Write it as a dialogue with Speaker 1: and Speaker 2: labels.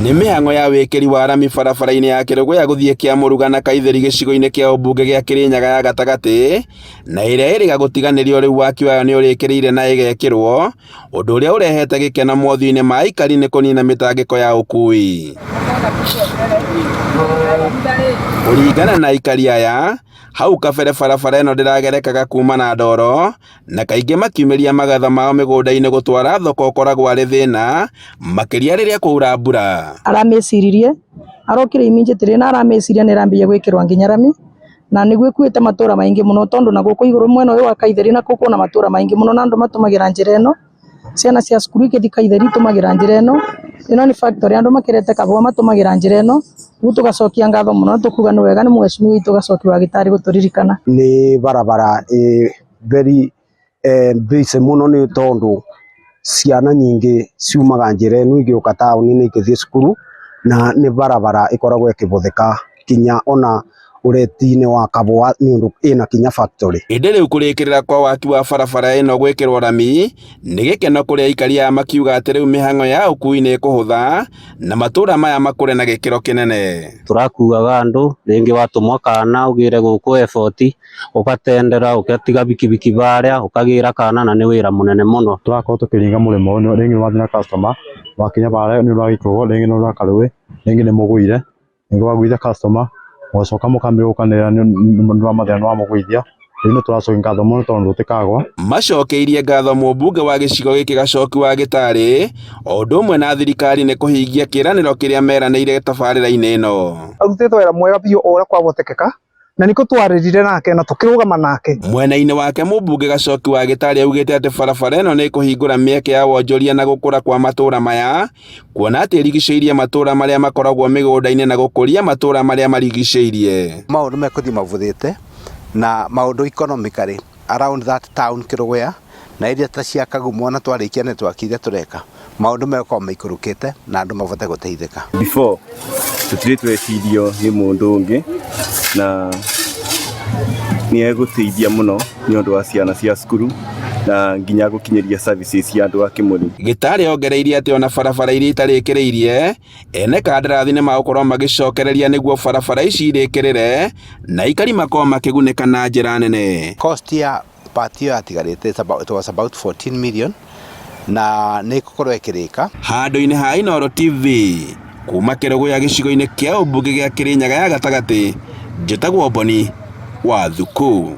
Speaker 1: Nĩ mĩhang'o ya wĩkĩri wa rami barabara-inĩ ya Kĩrũgũya gũthiĩ Kĩamũruga na Kaitheri gĩcigo-inĩ kĩa ũmbunge gĩa Kĩrĩnyaga ya gatagatĩ, na ĩrĩa ĩrĩga gũtiganĩrio rĩu waki wayo nĩ ũrĩkĩrĩire na ĩgekĩrwo, ũndũ ũrĩa ũrehete gĩkeno mothiũ-inĩ ma aikari nĩ kũnina mĩtangĩko ya ũkui. Kũringana na aikari aya, hau kabere barabara ĩno ndĩragerekaga kuma na ndoro, na kaingĩ makiumĩria magetha mao mĩgũnda-inĩ gũtwara thoko ũkoragwo arĩ thĩna, makĩria rĩrĩa kwaura mbura.
Speaker 2: Aramĩciririe, arokire immediately na aramĩciria nĩ ĩrambia gwĩkĩrwo nginya rami na nĩguo ĩkuĩte matũra maingĩ mũno tondũ na gũkũ igũrũ mwena ũyũ wa Kaitheri na kũu kwĩna matũra maingĩ mũno na andũ matũmagĩra njĩra ĩno, ciana cia cukuru igĩthiĩ Kaitheri itũmagĩra njĩra ĩno, ĩno nĩ factory andũ makĩrete kahũa matũmagĩra njĩra ĩno, rĩu tũgacokia ngatho mũno tũkuga nĩ wega nĩ mheshimiwa witũ Gacoki wa Gĩtarĩ gũtũririkana.
Speaker 3: Nĩ barabara ĩ very busy mũno nĩ tondũ ciana nyingĩ ciumaga njĩra ĩno igĩũka taũni-inĩ igĩthiĩ cukuru, na nĩ barabara ĩkoragwo ĩkĩhũthĩka kinya ona ũreti-inĩ wa kahũa nĩ ũndũ ĩna kinya factory.
Speaker 1: Ĩndĩ rĩu kũrĩkĩrĩra kwa waki wa barabara ĩno gwĩkĩrwo rami nĩ gĩkeno kũrĩ aikari aya makiuga atĩ rĩu mĩhang'o ya ũkui nĩ ĩkũhũtha na matũra maya makũre na gĩkĩro kĩnene.
Speaker 4: Tũrakuaga andũ rĩngĩ watũmwa kana ũgĩre gũkũ airport ũgatendera ũgatiga bikibiki barĩa ũkagĩra kana na nĩ wĩra mũnene mũno.
Speaker 5: Tũrakorwo tũkĩringa mũrĩmo ũyũ rĩngĩ nĩ wathiĩ na customer wakinya barĩa nĩ ũndũ wa gĩkũgũ rĩngĩ nĩ ũndũ wa karũĩ rĩngĩ nĩ mũgũire rĩngĩ wagũithia customer ũgacoka mũkamĩũkanĩrĩra nĩ ũndũ wa mathĩna nĩ wamũgũithia rĩu nĩ tũracokia ngatho mũno tondũ tũtikagwa.
Speaker 1: Macokeirie ngatho mũmbunge wa gĩcigo gĩkĩ Gacoki wa Gĩtarĩ o ũndũ ũmwe na thirikari nĩ kũhingia kĩĩranĩro kĩrĩa meranĩire tabarĩra-inĩ ĩno.
Speaker 6: Arutĩte wĩra mwega biũ o ũrĩa kwahotekeka na nĩkĩo twarĩrire nake na tũkĩrũgama nake.
Speaker 1: Mwena-inĩ wake mũmbunge Gacoki wa Gĩtarĩ augĩte atĩ barabara ĩno nĩ ĩkũhingũra mĩeke ya wonjoria na gũkũra kwa matũra maya kuona atĩ ĩrigicĩirie matũra marĩa makoragwo mĩgũnda-inĩ na gũkũria matũra marĩa marigicĩirie.
Speaker 7: Maũndũ mekũthiĩ mavũthĩte na maũndũ economically around that town Kĩrũgũya na area ta cia Kagumo na twarĩkia network iria tũreka maũndũ megũkorwo maikũrũkĩte na andũ mabote gũteithĩka.
Speaker 8: Before tũtirĩ twecirio nĩ mũndũ ũngĩ na nĩ egũteithia mũno nĩ ũndũ wa ciana cia cukuru na nginya gũkinyĩria services cia andũ a Kĩmũrĩ.
Speaker 1: Gĩtarĩ ongereire atĩ ona barabara iria itarĩkĩrĩirie ene kandarathi nĩ magũkorwo magĩcokereria nĩguo barabara ici irĩkĩrĩre na aikari makorwo makĩgunĩka na njĩra nene.
Speaker 7: Cost ya part ĩyo yatigarĩte it was about 14 million na nĩ ĩgũkorwo ĩkĩrĩka.
Speaker 1: Handũ-inĩ ha Inooro TV kuma Kĩrũgũya gĩcigo-inĩ kĩa ũmbunge gĩa Kĩrĩnyaga ya gatagatĩ, njĩtagwo Boni wa Thuku.